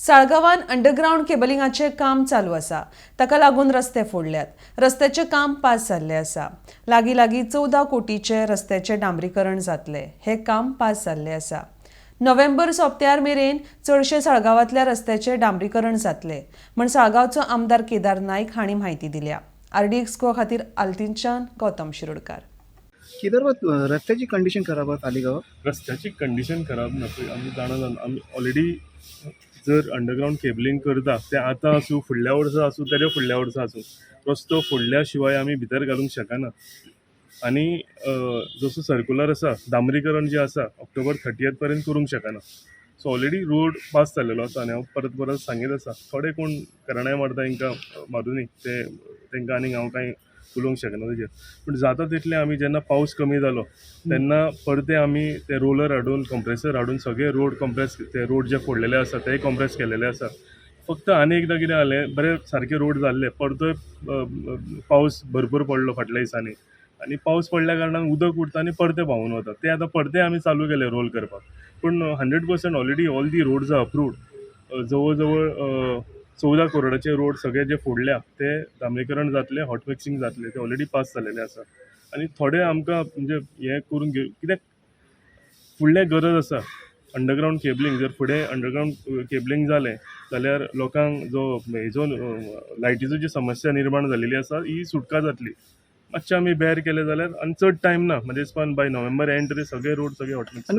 साळगांवान underground केबलिंगाचें काम चालू आसा. ताका लागून रस्ते फोडल्यात. रस्त्याचें काम पास जाल्लें आसा. लागीं लागीं 14 कोटीचें रस्त्याचें डांबरीकरण जातलें. हें काम पास जाल्लें आसा. नोव्हेंबर सोंपत्यार मेरेन चडशे साळगांवांतल्या रस्त्याचें डांबरीकरण जातलें म्हण साळगांवचो आमदार केदार नायक हांणी म्हायती दिल्या. आरडीएक्स गोवा खातीर आल्तीनच्यान गौतम शिरोडकार. केदारबाब, रस्त्याची कंडिशन खराब आसा सालिगांव. रस्त्याची कंडिशन खराब ना. पळय, आमी जाणा जावन आमी ऑलरेडी जर अंडरग्रावंड केबलिंग करता, तें आतां आसूं, फुडल्या वर्सा आसूं, तेज्या फुडल्या वर्सा आसूं, रस्तो फोडल्या शिवाय आमी भितर घालूंक शकना. आनी जसो सर्कुलर आसा, डांबरीकरण जें आसा ऑक्टोबर 30th पर्यंत करूंक शकना. सो ऑलरेडी रोड पास जाल्लेलो आसा आनी हांव परत परत सांगीत आसा. थोडे कोण करणाय मारता, तांकां मारुनी ते, तांकां आनीक हांव कांय उलोवंक शकना तेजेर. पूण जाता तितलें आमी जेन्ना पावस कमी जालो तेन्ना परते आमी ते रोलर हाडून, कंप्रेसर हाडून सगळे रोड कंप्रेस, ते रोड जे फोडलेले आसा तेय कंप्रेस केलेले आसा. फक्त आनी एकदां कितें जालें, बरे सारके रोड जाल्ले, परतोय पावस भरपूर पडलो फाटल्या दिसांनी आनी पावस पडल्या कारणान उदक उरता आनी परतें व्हांवून वता. तें आतां परतें आमी चालू केलें रोल करपाक. पूण 100% already all the roads are approved. जवळ जवळ 14 करोडाचे रोड सगळे जे फोडल्या ते डांबरीकरण जातले, हॉट मिक्सिंग जातले. ते ऑलरेडी पास जालेले आसा. आनी थोडे आमकां म्हणजे हें करून घेव, कित्याक फुडलें गरज आसा अंडरग्रावंड केबलिंग. जर फुडें अंडरग्रावंड केबलिंग जालें जाल्यार लोकांक जो हेजो लायटीचो जी समस्या निर्माण जालेली आसा ही सुटका जातली. मातशें आमी बेर केलें जाल्यार, आनी चड टायम ना, म्हणजे इसपान बाय नोव्हेंबर एंड तरी सगळे रोड सगळे हॉटमिक्स.